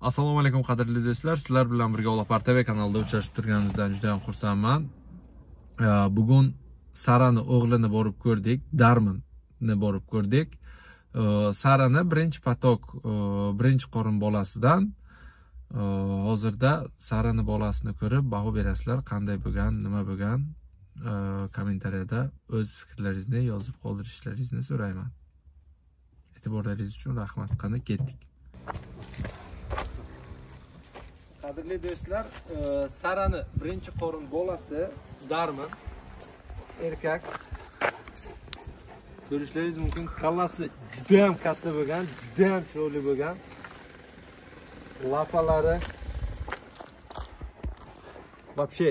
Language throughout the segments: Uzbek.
Assalomu alaykum qadrli do'stlar, sizlar bilan birga Olapar TV kanalida uchrashib turganimizdan juda ham xursandman. Bugun Sarani o'g'lini borib ko'rdik, Darminni borib ko'rdik. Sarani birinchi patok, birinchi qorin bolasidan hozirda Sarani bolasini ko'rib baho berasizlar, qanday bo'lgan, nima bo'lgan, kommentariyada o'z fikrlaringizni yozib qoldirishlaringizni so'rayman. E'tiborlaringiz uchun rahmat. Qani ketdik. Qadrli do'stlar, Sarani birinchi qorin bolasi Darmin erkak. Ko'rishlaringiz mumkin, kallasi juda ham katta bo'lgan, juda ham chiroyli bo'lgan. Lapalari вообще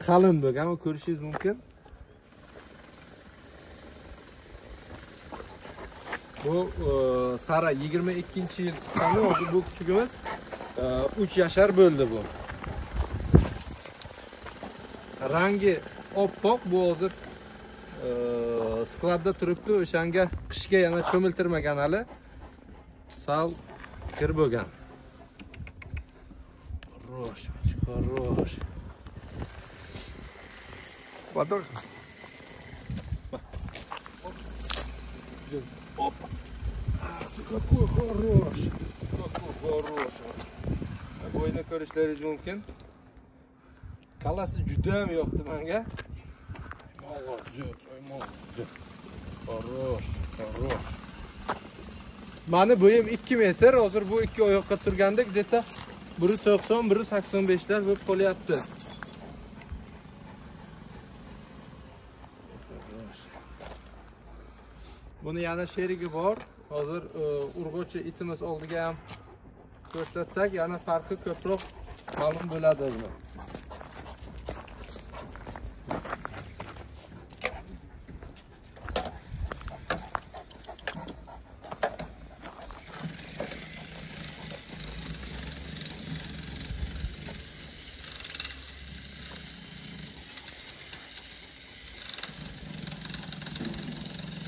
qalin bo'lgan, ko'rishingiz mumkin. Bu Sara 22-yil tuqqani, hozir bu kuchugimiz 3 yashar bo'ldi bu. Rangi oppoq, bu hozir skladda turibdi, o'shanga qishga yana cho'miltirmagan hali. Sal kir bo'lgan. Хорош, хорош. Подольше. Опа. Какой хороший. Какой хороший. Bo'yni ko'rishlaringiz mumkin. Kallasi juda ham yoqdi menga. Молодец, молодец. Хорош, хорош. Mani bo'yim 2 metr, hozir bu ikki oyoqqa turganda где-то 190, 185 lar bo'lib qolyapti. Buni yana sherigi bor. Hozir urg'ochi itimiz oldiga ham ko'rsatsak, yana farqi ko'proq ma'lum bo'ladi o'zi.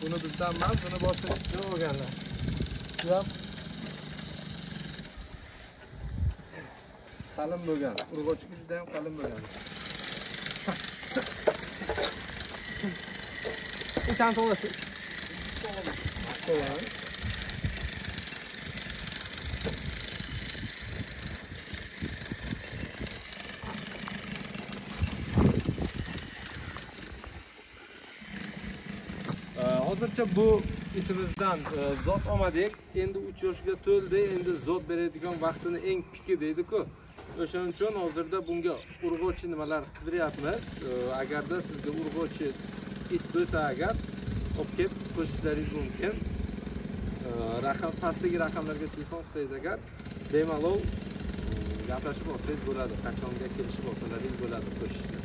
Buni bizdan emas, buni boshqa joy olganlar. Bu ham qalin bo'lgan, urg'ochi juda ham qalin bo'lgan. Necha olasiz? Hozircha bu itimizdan zot olmadik. Endi 3 yoshga to'ldi. Endi zot beradigan vaqtini eng piki deydi-ku. O'shaning uchun hozirda bunga urg'ochi nimalar qidiryapmiz. Agarda sizga urg'ochi it bo'lsa agar olib kelib qo'shishlaringiz mumkin. Raqam pastdagi raqamlarga telefon qilsangiz agar bemalol gaplashib olsangiz bo'ladi. Qachonga kelishib olsalaringiz bo'ladi qo'shishni.